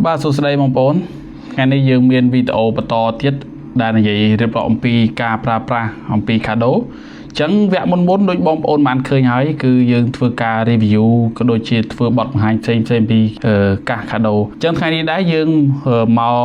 បាទសួស្តីបងប្អូនថ្ងៃនេះយើងមានវីដេអូបន្តទៀតដែលនិយាយរៀបរាប់អំពីការប្រើប្រាស់អំពី Cardo អញ្ចឹងវគ្គមុនមុនដូចបងប្អូនបានឃើញហើយគឺយើងធ្វើការ review ក៏ដូចជាធ្វើបទបង្ហាញផ្សេងផ្សេងពីកាស Cardo អញ្ចឹងថ្ងៃនេះដែរយើងមក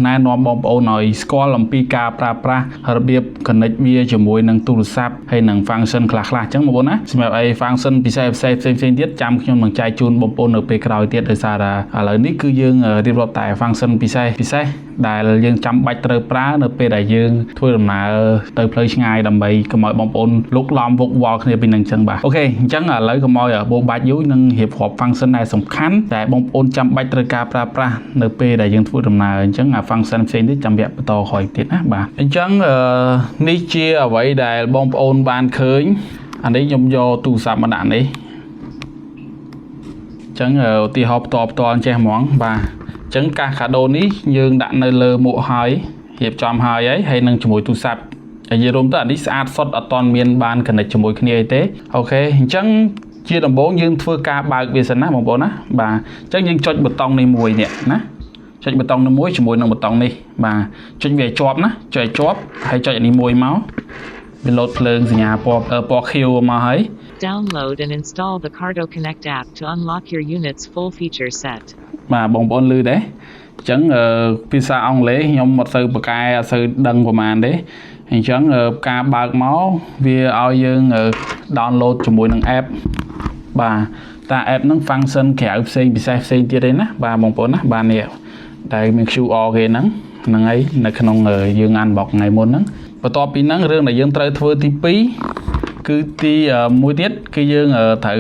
ណែនាំបងប្អូនឲ្យស្គាល់អំពីការប្រើប្រាស់របៀប connect វាជាមួយនឹងទូរស័ព្ទហើយនឹង function ខ្លះៗអញ្ចឹងបងប្អូនណាសម្រាប់អី function ពិសេសពិសេសផ្សេងផ្សេងទៀតចាំខ្ញុំនឹងចែកជូនបងប្អូននៅពេលក្រោយទៀតដោយសារតែឥឡូវនេះគឺយើងរៀបរាប់តែ function ពិសេសពិសេសដែលយើងចាំបាច់ត្រូវប្រើនៅពេលដែលយើងធ្វើដំណើរទៅផ្លូវឆ្ងាយដើម្បីកុំឲ្យបងប្អូនលុកឡំវកវល់គ្នាពីនឹងអញ្ចឹងបាទ OK អញ្ចឹងឥឡូវកុំឲ្យបោបាច់យូរនឹងរៀបរាប់ function ដែលសំខាន់តែបងប្អូនចាំបាច់ត្រូវការប្រើប្រាស់នៅពេលដែលយើងធ្វើដំណើរអញ្ចឹងអា function ផ្សេងទៀតចាំវគ្គបន្តក្រោយទៀតណាបាទអញ្ចឹងនេះជាអ្វីដែលបងប្អូនបានឃើញអានេះខ្ញុំយកទូរស័ព្ទមកដាក់នេះអញ្ចឹងឧទាហរណ៍ផ្ទាល់ផ្ទាល់ចេះហ្មងបាទអញ្ចឹងកាស Cardo នេះយើងដាក់នៅលើមួកហើយរៀបចំហើយហើយនឹងជាមួយទូរស័ព្ទហើយនិយាយរួមទៅអានេះស្អាតសុទ្ធអត់ទាន់មានបាន connect ជាមួយគ្នាអីទេ OK អញ្ចឹងជាដំបូងយើងធ្វើការបើកវាសិនណាបងប្អូនណាបាទអញ្ចឹងយើងចុចប៊ូតុងនេះមួយនេះណាចុចប៊ូតុងនេះមួយជាមួយនឹងប៊ូតុងនេះបាទចុចវាឲ្យជាប់ណាចុចឲ្យជាប់ហើយចុចអានេះមួយមកវាលោតភ្លើងសញ្ញាពណ៌ពណ៌ខៀវមកហើយ Download and install the Cardo Connect app to unlock your unit's full feature set. បាទបងប្អូនឮទេអញ្ចឹងភាសាអង់គ្លេសខ្ញុំអត់សូវប្រកែអត់សូវដឹងប្រហែលទេអញ្ចឹងការបើកមកវាឲ្យយើង download ជាមួយនឹង app បាទតា app ហ្នឹង function ក្រៅផ្សេងពិសេសផ្សេងទៀតទេណាបាទបងប្អូនណាបាទនេះដែលមាន QR គេហ្នឹងហ្នឹងហើយនៅក្នុងយើង unbox ថ្ងៃមុនហ្នឹងបន្ទាប់ពីហ្នឹងរឿងដែលយើងត្រូវធ្វើទី2គឺទីមួយទៀតគឺយើងត្រូវ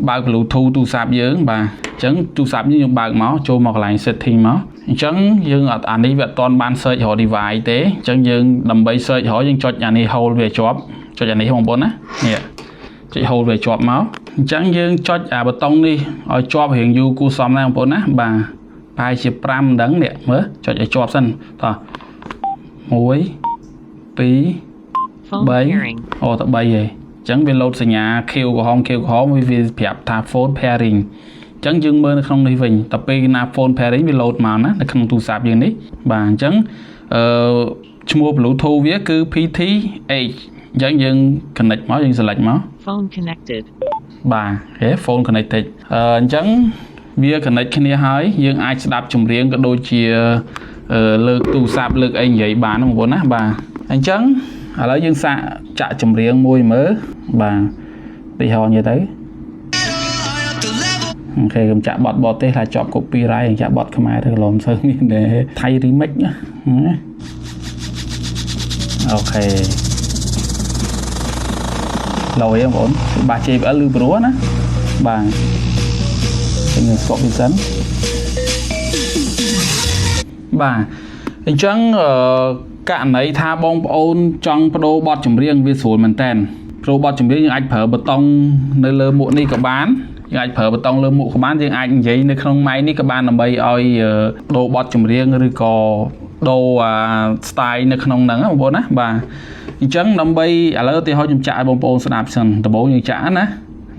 បើក Bluetooth ទូរស័ព្ទយើងបាទអញ្ចឹងទូរស័ព្ទយើងយើងបើកមកចូលមកកន្លែង setting មកអញ្ចឹងយើងអត់អានេះវាអត់ទាន់បាន search រក device ទេអញ្ចឹងយើងដើម្បី search រកយើងចុចអានេះ hold វាជាប់ចុចអានេះបងប្អូនណានេះចុច hold វាជាប់មកអញ្ចឹងយើងចុចអាប៊ូតុងនេះឲ្យជាប់រៀងយូរគួរសមដែរបងប្អូនណាបាទប្រហែលជា5មិនដឹងនេះមើលចុចឲ្យជាប់សិនតោះ1 2 Phone 3 pairing. អូតែ3ឯងអញ្ចឹងវាលោតសញ្ញាខៀវក្រហមខៀវក្រហមវាវាប្រាប់ថា phone pairing អញ្ចឹងយើងមើលនៅក្នុងនេះវិញតែពេលណា phone pairing វាលោតមកណានៅក្នុងទូរស័ព្ទយើងនេះបាទអញ្ចឹងអឺឈ្មោះ Bluetooth វាគឺ PTH អញ្ចឹងយើង connect មកយើង select មក Phone connected. បាទហេ phone connected អញ្ចឹងវា connect គ្នាហើយយើងអាចស្ដាប់ចម្រៀងក៏ដូចជាលើកទូរស័ព្ទលើកអីនិយាយបានណាបងប្អូនណាបាទអញ្ចឹងឥឡូវយើងសាកចាក់ចម្រៀងមួយមើលបាទទីហោនិយាយទៅ OK កុំចាក់បទបរទេសថាជាប់ copyright ចាក់បទខ្មែរទៅកន្លងមិនសូវមានទេថៃ remix ណា OK ឡយបងប្អូនបាស JBL ឬព្រោះណាបាទខ្ញុំស្កប់វាសិនបាទអញ្ចឹងករណីថាបងប្អូនចង់បដូរបទចម្រៀងវាស្រួលមែនតើព្រោះបទចម្រៀងយើងអាចប្រើប៊ូតុងនៅលើមួកនេះក៏បានយើងអាចប្រើប៊ូតុងលើមួកក៏បានយើងអាចនិយាយនៅក្នុង mic នេះក៏បានដើម្បីឲ្យដូរបទចម្រៀងឬក៏ដូរអា style នៅក្នុងហ្នឹងបងប្អូនណាបាទអញ្ចឹងដើម្បីឥឡូវឧទាហរណ៍ខ្ញុំចាក់ឲ្យបងប្អូនស្ដាប់សិនដំបូងយើងចាក់ណា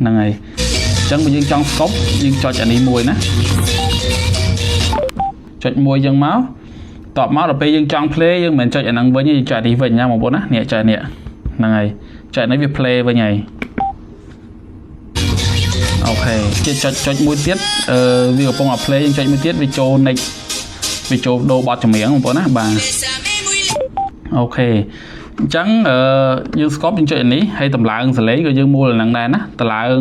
ហ្នឹងហើយអញ្ចឹងបើយើងចង់ stop យើងចុចអានេះមួយណាចុចមួយអញ្ចឹងមកតបមកដល់ពេលយើងចង់ play យើងមិនមែនចុចអាហ្នឹងវិញទេយើងចុចអានេះវិញណាបងប្អូនណានេះចុចនេះហ្នឹងហើយចុចនេះវា play វិញហើយ OK គេចុចចុចមួយទៀតអឺវាកំពុងតែ play យើងចុចមួយទៀតវាចូល next វាចូលដូរបទចម្រៀងបងប្អូនណាបាទ OK អញ្ចឹងអឺយើងស្កប់យើងចុចអានេះហើយតម្លើងសលេងក៏យើងមូលអាហ្នឹងដែរណាតម្លើង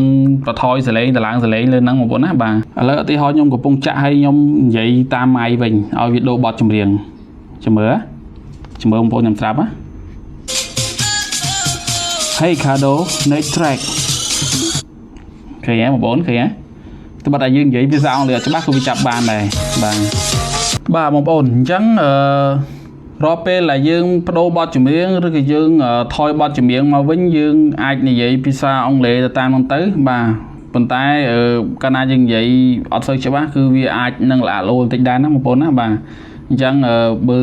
បន្ថយសលេងតម្លើងសលេងលើហ្នឹងបងប្អូនណាបាទឥឡូវឧទាហរណ៍ខ្ញុំកំពុងចាក់ឲ្យខ្ញុំនិយាយតាម mic វិញឲ្យវាដូរបទចម្រៀងចាំមើលចាំមើលបងប្អូនខ្ញុំស្រាប់ណា Hey Cardo, next track ឃើញទេបងប្អូនឃើញទេតែបើតែយើងនិយាយភាសាអង់គ្លេសអត់ច្បាស់ក៏វាចាប់បានដែរបាទបាទបងប្អូនអញ្ចឹងអឺរាល់ពេលដែលយើងបដូរបទចម្រៀងឬក៏យើងថយបទចម្រៀងមកវិញយើងអាចនិយាយភាសាអង់គ្លេសទៅតាមនោះទៅបាទប៉ុន្តែកាលណាយើងនិយាយអត់សូវច្បាស់គឺវាអាចនឹងល្អលោបន្តិចដែរណាបងប្អូនណាបាទអញ្ចឹងបើ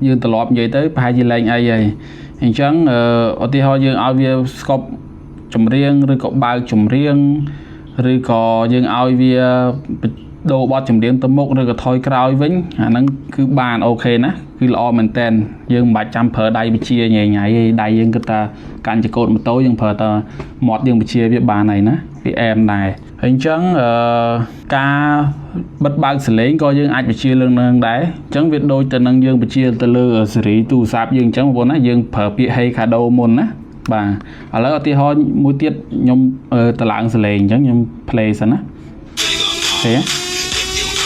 យើងត្រឡប់និយាយទៅប្រហែលជាលែងអីហើយអញ្ចឹងឧទាហរណ៍យើងឲ្យវាស្កប់ចម្រៀងឬក៏បើកចម្រៀងឬក៏យើងឲ្យវា ដូរបទចម្រៀងទៅមុខឬក៏ថយក្រោយវិញអាហ្នឹងគឺបាន OK ណាគឺល្អមែនតើយើងមិនបាច់ចាំប្រើដៃបញ្ជាញ៉ៃញ៉ៃទេដៃយើងគិតថាកាន់ចង្កូតម៉ូតូយើងប្រើតែមាត់យើងបញ្ជាវាបានហើយណាវាអែមដែរហើយអញ្ចឹងអឺការបិទបើកសំឡេងក៏យើងអាចបញ្ជាលើនឹងដែរអញ្ចឹងវាដូចទៅនឹងយើងបញ្ជាទៅលើ Siri ទូរស័ព្ទយើងអញ្ចឹងបងប្អូនណាយើងប្រើពាក្យ Hey Cardo មុនណាបាទឥឡូវឧទាហរណ៍មួយទៀតខ្ញុំតឡើងសំឡេងអញ្ចឹងខ្ញុំ play សិនណាទេ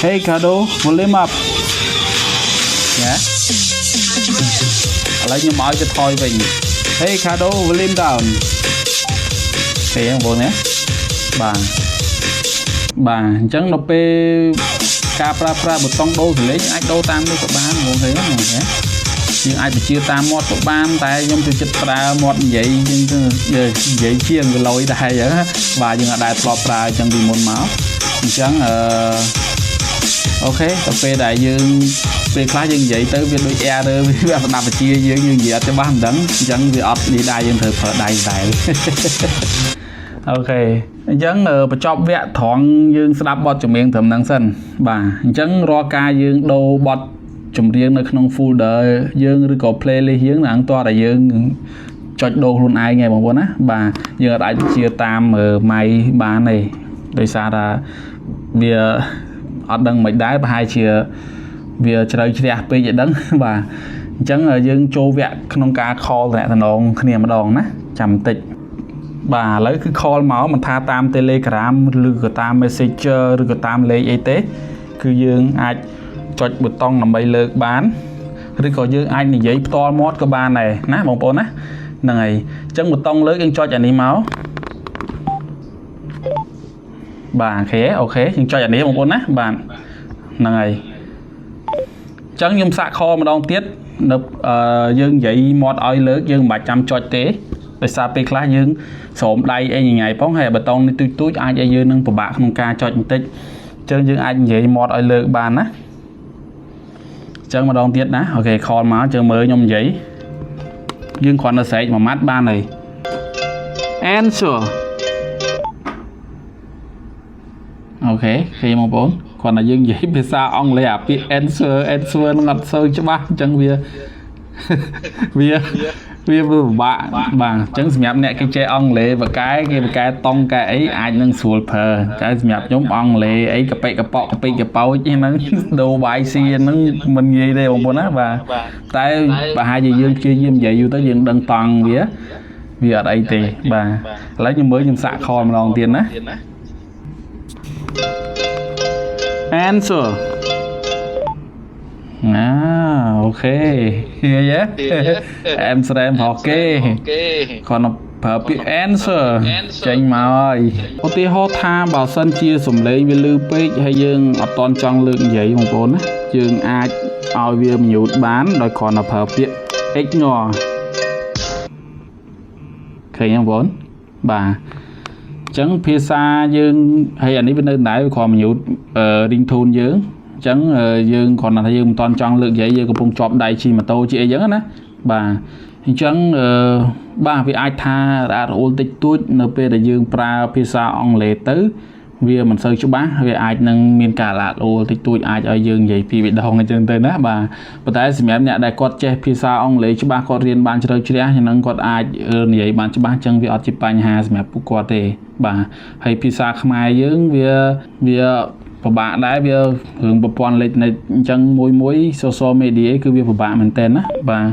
Hey Cardo, volume up ណាឥឡូវខ្ញុំឲ្យទៅថយវិញ Hey Cardo, volume down ទេបងប្អូនណាបាទបាទអញ្ចឹងដល់ពេលការប្រើប្រាស់ប៊ូតុងដូរសំឡេងអាចដូរតាមនេះក៏បានបងឃើញទេបងណាយើងអាចបញ្ជាតាមមាត់ក៏បានតែខ្ញុំចូលចិត្តប្រើមាត់និយាយយើងទៅនិយាយជាងវាលយដែរអញ្ចឹងបាទយើងអត់ដែលធ្លាប់ប្រើអញ្ចឹងពីមុនមកអញ្ចឹងអឺ OK ដល់ពេលដែលយើងពេលខ្លះយើងនិយាយទៅវាដូច error វាអត់ស្ដាប់បញ្ជាយើងយើងនិយាយអត់ច្បាស់មិនដឹងអញ្ចឹងវាអត់នេះដែរយើងត្រូវប្រើដៃដែរ OK អញ្ចឹងបញ្ចប់វគ្គត្រង់យើងស្ដាប់បទចម្រៀងត្រឹមហ្នឹងសិនបាទអញ្ចឹងរាល់ការយើងដូរបទចម្រៀងនៅក្នុង folder យើងឬក៏ playlist យើងហ្នឹងតើតែយើងចុចដូរខ្លួនឯងឯងបងប្អូនណាបាទយើងអាចជាតាមម៉ៃបានទេដោយសារថាវាអត់ដឹងមិនដែរប្រហែលជាវាជ្រៅជ្រះពេកឲ្យដឹងបាទអញ្ចឹងយើងចូលវគ្គក្នុងការ call តំណងគ្នាម្ដងណាចាំបន្តិចបាទឥឡូវគឺ call មកមិនថាតាម Telegram ឬក៏តាម Messenger ឬក៏តាមលេខអីទេ គឺយើងអាចចុចប៊ូតុងដើម្បីលើកបានឬក៏យើងអាចនិយាយផ្ទាល់មាត់ក៏បានដែរណាបងប្អូនណាហ្នឹងហើយអញ្ចឹងប៊ូតុងលើកយើងចុចអានេះមកបាទ OK OK យើងចុចអានេះបងប្អូនណាបាទហ្នឹងហើយអញ្ចឹងខ្ញុំសាក call ម្ដងទៀតនៅយើងនិយាយមាត់ឲ្យលើកយើងមិនបាច់ចាំចុចទេដោយសារពេលខ្លះយើងស្រោមដៃអីញ៉ៃផងហើយប៊ូតុងនេះទូចទូចអាចឲ្យយើងនឹងពិបាកក្នុងការចុចបន្តិចអញ្ចឹងយើងអាចនិយាយមាត់ឲ្យលើកបានណាអញ្ចឹងម្ដងទៀតណា OK call មកជើមើលខ្ញុំនិយាយយើងគ្រាន់តែស្រែកមួយម៉ាត់បានហើយ Answer. OK ឃើញបងប្អូនគ្រាន់តែយើងនិយាយភាសាអង់គ្លេសអាពាក្យ answer answer នឹងអត់សូវច្បាស់អញ្ចឹងវាវាវាពិបាកបាទអញ្ចឹងសម្រាប់អ្នកគេចេះអង់គ្លេសបកែគេបកែតង់កែអីអាចនឹងស្រួលប្រើតែសម្រាប់ខ្ញុំអង់គ្លេសអីកប៉ិកប៉កកពិកប៉ោចហ្នឹងដូរបាយស៊ីហ្នឹងមិនងាយទេបងប្អូនណាបាទតែប្រហែលជាយើងព្យាយាមនិយាយយូរទៅយើងដឹងតង់វាវាអត់អីទេបាទឥឡូវខ្ញុំមើលខ្ញុំសាក call ម្ដងទៀតណា Answer ណា OK ឃើញទេអែមស្រែមប្រគេគ្រាន់តែប្រើពាក្យ answer ចេញមកហើយឧទាហរណ៍ថាបើសិនជាសំឡេងវាលឺពេកហើយយើងអត់តន់ចង់លើកនិយាយបងប្អូនណាយើងអាចឲ្យវា mute បានដោយគ្រាន់តែប្រើពាក្យ ignore ឃើញទេបងប្អូនបាទអញ្ចឹងភាសាយើងហើយអានេះវានៅដែរវាគ្រាន់ mute ringtone យើងអញ្ចឹងយើងគ្រាន់តែថាយើងមិនតន់ចង់លើកនិយាយយើងកំពុងជាប់ដៃជិះម៉ូតូជិះអីចឹងណាបាទអញ្ចឹងអឺបាទវាអាចថារអាក់រអួលតិចតួចនៅពេលដែលយើងប្រើភាសាអង់គ្លេសទៅវាមិនសូវច្បាស់វាអាចនឹងមានការរអាក់រអួលតិចតួចអាចឲ្យយើងនិយាយពីរដងអញ្ចឹងទៅណាបាទប៉ុន្តែសម្រាប់អ្នកដែលគាត់ចេះភាសាអង់គ្លេសច្បាស់គាត់រៀនបានជ្រៅជ្រះហ្នឹងគាត់អាចនិយាយបានច្បាស់អញ្ចឹងវាអត់ជាបញ្ហាសម្រាប់ពួកគាត់ទេបាទហើយភាសាខ្មែរយើងវាវាពិបាកដែរវារឿងប្រព័ន្ធលេខនិតអញ្ចឹងមួយមួយ social media គឺវាពិបាកមែនតើណាបាទ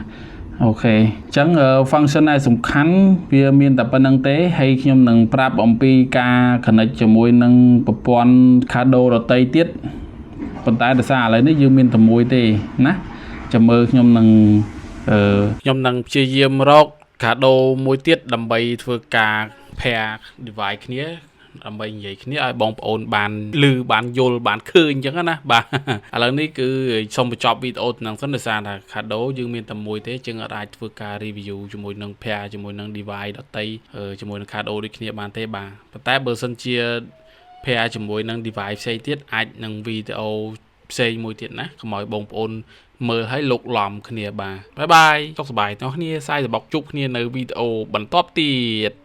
OK អញ្ចឹង function ដែលសំខាន់វាមានតែប៉ុណ្្នឹងទេហើយខ្ញុំនឹងប្រាប់អំពីការ connect ជាមួយនឹងប្រព័ន្ធ Cardo ដទៃទៀតប៉ុន្តែដោយសារឥឡូវនេះយើងមានតែមួយទេណាចាំមើលខ្ញុំនឹងអឺខ្ញុំនឹងព្យាយាមរក Cardo មួយទៀតដើម្បីធ្វើការ pair device គ្នាដើម្បីនិយាយគ្នាឲ្យបងប្អូនបានឮបានយល់បានឃើញអញ្ចឹងណាបាទឥឡូវនេះគឺសូមបញ្ចប់វីដេអូតំណសិនដោយសារថា Cardo យើងមានតែមួយទេជាងអាចធ្វើការ review ជាមួយនឹង pair ជាមួយនឹង device ដទៃជាមួយនឹង Cardo ដូចគ្នាបានទេបាទប៉ុន្តែបើសិនជា pair ជាមួយនឹង device ផ្សេងទៀតអាចនឹងវីដេអូផ្សេងមួយទៀតណាកុំឲ្យបងប្អូនមើលឲ្យលោកឡំគ្នាបាទ bye bye សុខសប្បាយទាំងអស់គ្នាសាយសបុកជួបគ្នានៅវីដេអូបន្ទាប់ទៀត។